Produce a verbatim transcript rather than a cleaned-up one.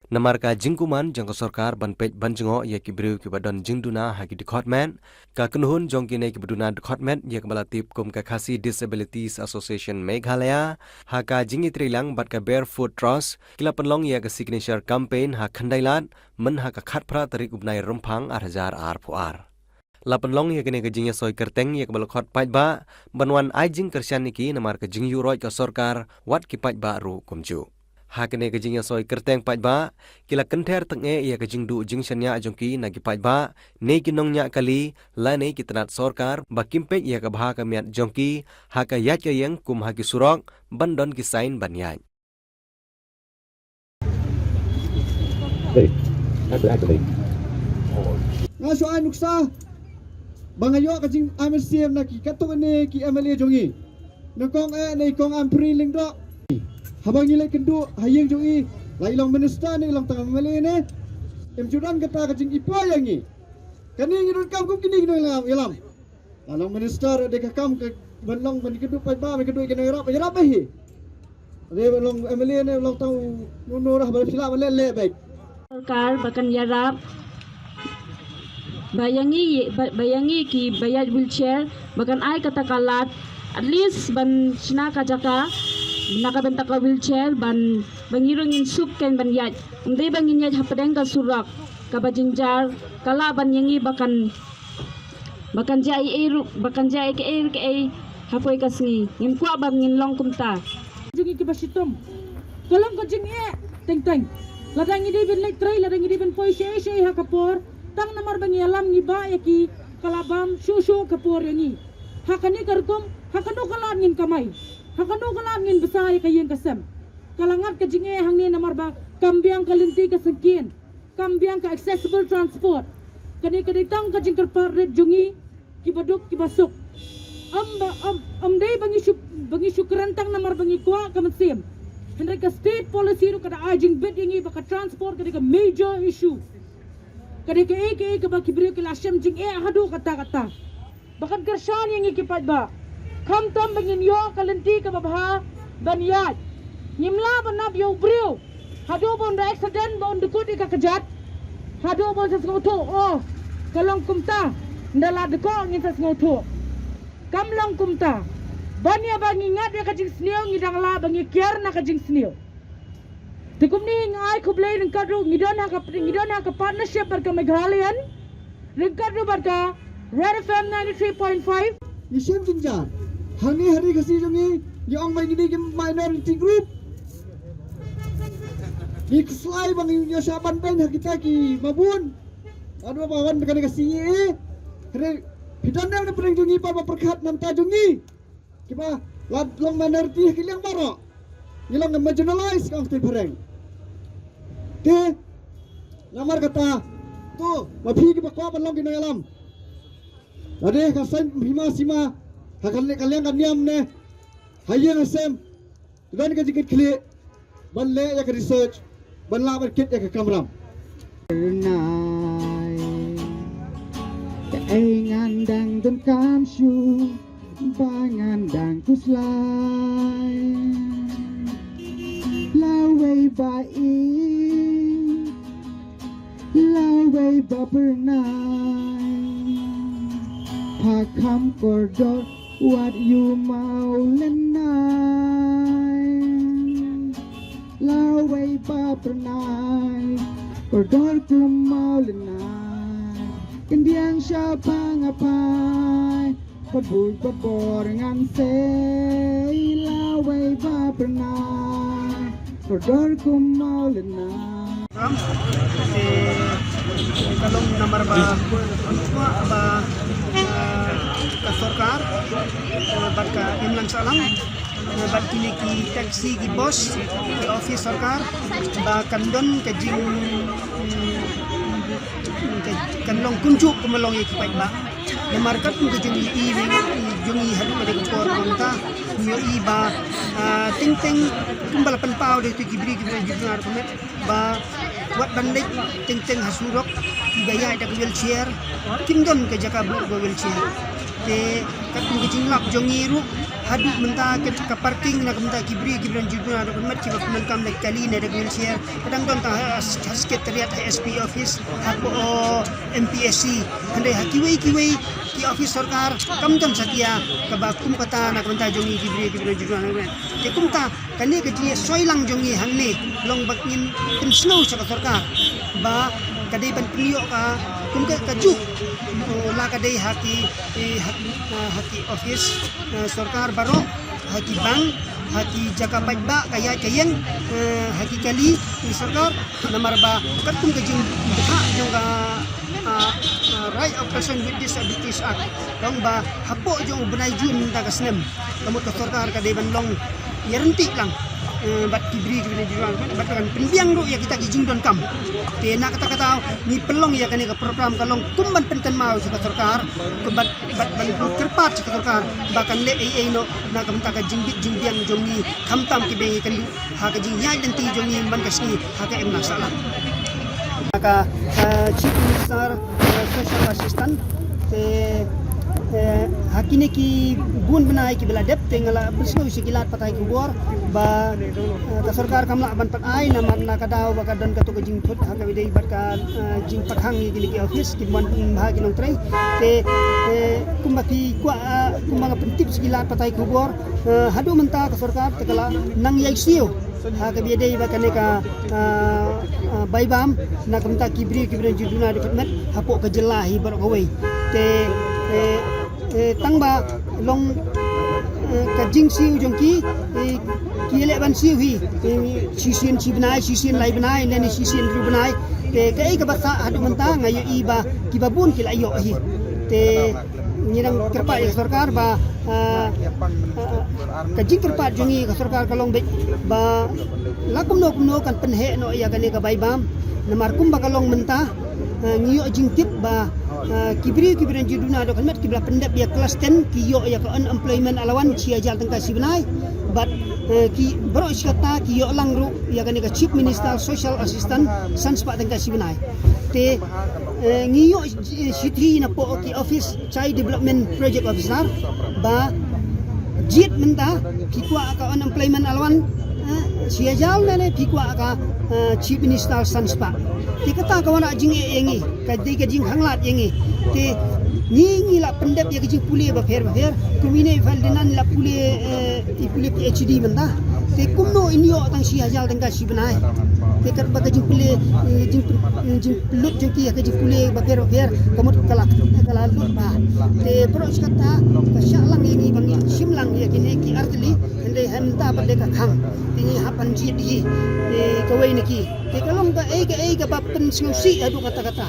Namar ka jingkuman jong ka sorkar ban peit ban jngoh ïa ki briew kiba don jingduna ha ki dkhot met, ka kynhun jong kine kiba duna dkhot met ïa kaba la tip kum ka Khasi Disabilities Association Meghalaya, ha ka jingïatreilang bad ka Barefoot Trust, ki la pynlong ïa ka signature campaign ha Khyndailad, myn ha ka khatphra tarik u bnai Rymphang ar hajar arphew ar. La pynlong ïa kane ka jingïasoi kyrteng ïa kaba la khot paidbah, ban wan ai jingkyrshan ïa ki namar ka jingïuhroit ka sorkar, wat ki paidbah ruh kumjuh. Ha kane ka jingïasoi kyrteng paidbah, ki la kynther tyngeh ïa ka jingduh jingshaniah jong ki na ki paidbah, ne ki nongñiah kali, lane ki tnat sorkar, ba kim peit ïa ka bha ka miat jong ki, ha ka ïaid ka ïeng kum ha ki surok, ban don ki sign ban ïaid. Hey, actually, actually. Nga shu ai nuksa ba nga ïoh ka jingmynsiem na ki katto katne ki M L A jong ngi. Na kong eh, na i kong Ampareen Lyngdoh. Haba ngi leit kynduh ha ïing jong i, la i long minister ne i long tang M L A ne, em ju don kata ka jingïapoi ïa ngi. Kane ngi donkam kum kine ki nongïalam. La long minister, dei ka kam ka ban long ban kynduh paidbah, ban kynduh ki nongïarap, ïarap beit hi. Dei ban long M L A ne long tang u nono, dah ban phi lah ban leh leh beit. Sorkar ba kan ïarap, ba ïa ngi, ba, ba ïa ngi kiba ïaid wheelchair, ba kan ai kata ka lad, at least ban shna ka jaka na ka bynta ka wheelchair, ban, ba ngi ruh ngin suk kein ban ïaid. Ym dei ba ngin ïaid hapdeng ka surok kaba jynjar, ka lah ban ïa ngi ba kan, ba kan jia ei ei ruh, ba kan jia ei kaei kaei ha kawei ka sngi. Ngim kwah ba ngin long kumta. Jong ngi kiba shitom, ka long ka jingeh teng teng. Lada ngi dei ban leit trei, lada ngi dei ban poi shaei shaei ha ka por, tang namar ba ngi ïalam ngi bah ïa ki, ka la bam shuh shuh ka por ïa ngi. Ha kane ka rukom, ha kano ka lad ngin kamai, ha kano ka lad ngin bsa ïa ka ïing ka sem? Ka la ngat ka jingeh hangne namar ba kam biang ka lynti ka syngkien, kam biang ka accessible transport. Kane ka dei tang ka jingkyrpad rit jong ngi kiba duk kiba suk. Ym ba, ym, ym dei ba ngi shu, ba ngi shu kren tang namar ba ngi kwah ka mynsiem. Hynrei ka state policy ruh ka da ai jingbit ïa ngi ba ka transport ka dei ka major issue. Ka dei kaei kaei kaba ki briew ki la shem jingeh haduh katta katta. Ba kan kyrshan ïa ngi ki paidbah. Khamtam ba ngin ïoh ka lynti kaba bha ban ïaid. Ngim lah ban ap ïa u briew haduh ba un da accident, ba un dkut ïa ka kjat, haduh ba un sa sngewthuh, oh, ka long kumta, ynda la dkoh ngin sa sngewthuh. Kam long kumta. Ban ïa ba ngi ngat ïa ka jingsniew, ngi dang lah ba ngi kiar na ka jingsniew. Te kumne nga ai khublei ryngkat ruh, ngi don ha ka, ngi don ha ka partnership bad ka Meghalayan, ryngkat ruh bad ka Red F M ninety-three point five. Ngi shem jynjar. Hangne ha ri Khasi jong ngi, ngi ong ba ngi dei ki minority group. Ngi khuslai ba ngi ïoh shah ban beiñ ha kita ki mabun. Haduh ba wan kane ka C A A. Hynrei phi don ne na pdeng jong ngi pat ba pyrkhat na bynta jong ngi kiba la long minority ha ki liang baroh. Ngi long marginalized, ka ong ktien phareng. Te namar kata, to, ma phi kiba kwah ban long ki nongïalam, lade ka saiñ hima sima ha ka liang ka niam ne ha ïing ha sem, to don ka jingkitkhlieh ban leh ïa ka research, ban lah ban kit ïa ka kamram. Nai, kaei ngan dang donkam shuh ba ngan dang khuslai. Lawei ba i, lawei ba pyrnai, pha kham kordor wat ïu maw lynnai. Lawei ba pyrnai, kordor kum maw lynnai. Kyndiang sha pang apai, ba buit ba bor ngan sei. Lawei ba pyrnai, kordor kum maw lynnai. Te ka long namar ba, ba, eh, ka sorkar, eh, bad ka imlang sahlang, eh, bad kine ki taxi, ki bus, ki office sorkar, ba kan don ka jing, mm, ka, kan long kumjuh kumba long ïa ki paidbah. Namar katkum ka jong i, i, jong i haduh ka dei ka por mynta, ngi ïohi ba, ah, teng teng kumba la pynpaw da kito ki briew kiba ju duna dkhot met, ba wat ban leit teng teng ha surok, kiba ïaid da ka wheelchair kim don ka jaka buh ka wheelchair. Te katkum ka jinglap jong ngi ruh, Haduh mynta ka, ka parking na ka bynta ki briew kiba don jingduna haduh ka met kiba pyndonkam da ki kali ne da ki wheelchair, ka dang don tang ha, ha Secretariat, ha S P office, hapoh M P S C. Hynrei ha kiwei kiwei ki office sorkar kam don satia kaba kum kata na ka bynta jong ngi ki briew kiba don jingduna haduh ka met. Te kumta kane ka jingïasoi lang jong ngi hangne long ba ngin pynsngew sha ka sorkar ba ka dei ban pynïoh ka kum ka, kajuh, eh, la ka dei ha ki, eh, ha, eh, ha ki office, eh, sorkar baroh, ha ki bank, ha ki jaka paidbah ka ïaid ka ïeng, eh, ha ki kali ki sorkar, namar ba katkum ka jingbthah jong ka, ah, ah, Right of Person with Disabilities Act, ka ong ba hapoh jong u bnai Jun mynta ka snem, ka mut ka sorkar ka dei ban long ïaryntih lang, eh, bad ki briew kiba don jingduna, bad kan pynbiang ruh ïa kita ki jingdonkam. Te na kata ka daw ngi pynlong ïa kane ka program ka long kum ban pynkynmaw sha ka sorkar, kum ban, bad ban kyrpad sha ka sorkar ba kan leh ei ei noh na ka bynta ka jingbit jingbiang jong ngi, khamtam kiba ngi kynduh ha ka jingïaid lynti jong ngi man ka sngi ha ka imlang sahlang. Ha ka, eh, Chief Minister, eh, Social Assistant, te, eh, ha kine ki bun bnai kiba la dep te nga la pynsngew sha ki lad pathai khubor ba, eh, ka sorkar kam lah ban pat ai namar na ka daw ba ka don kato ka jingthut ha kaba ïadei bad ka, eh, jingpyrkhang ïa kine ki office kiba mon bha ki nongtrei. Te, eh, kumba phi kwah, eh, kumba nga pyntip sha ki lad pathai khubor, eh, haduh mynta ka sorkar te ka la nang ïai siew ha kaba ïadei bad kane ka, ah, ah, bai bam na ka bynta ki briew kiba don jingduna haduh ka met hapoh ka jylla hi baroh kawei. Te, eh, eh, tang ba long, eh, ka jingsiew jong ki, eh, ki leh ban siew hi, eh, shisien shi bnai, shisien lai bnai, ne ne shisien hynriew bnai. Te kaei kaba sah haduh mynta nga ïohi ba kiba bun ki la ïoh hi. Te ngi dang kyrpad ïa ka sorkar ba, ah, ah, ka jingkyrpad jong ngi ka sorkar ka long beit ba la kumno kumno kan pynheh noh ïa kane ka bai bam. Namar kumba ka long mynta, ah, ngi ïoh jingtip ba, ah, ki briew kiba don jingduna haduh ka met kiba la pyndep ïa klas ten ki ïoh ïa ka unemployment allowance shi hajar tyngka shi bnai. Bad, eh, ki baroh shi katta ki ïoh lang ruh ïa kane ka Chief Minister Social Assistance san spah tyngka shi bnai. Te, eh, ngi ïoh, eh, shithi napoh ki office Child Development Project Officer ba jied mynta phi kwah ka unemployment allowance, eh, shi hajar ne ne phi kwah ka, eh, Chief Minister san spah. Te kata ka wanrah jingeh ïa ngi, ka dei ka jingkhanglad ïa ngi. Te ngi ngi la pyndep ïa ka jingpule bapher bapher. Kum ine i Ferdinand la pule, eh, i pule P H D mynta. Te kumno in ïoh tang shi hajar tyngka shi bnai. Te katba ka jingpule, eh, jing, eh, jinglut jong ki ha ka jingpule bapher bapher ka mut ka la, ka la lut bha. Te baroh shi katta ka shah lang ïa ngi ba ngin shim lang ïa kine ki artylli, hynrei hynta pat de ka khang. Te ngi hap ban jied hi, eh, kawei na ki. Te ka long kaei kaei kaba pynsngewsih haduh katta katta.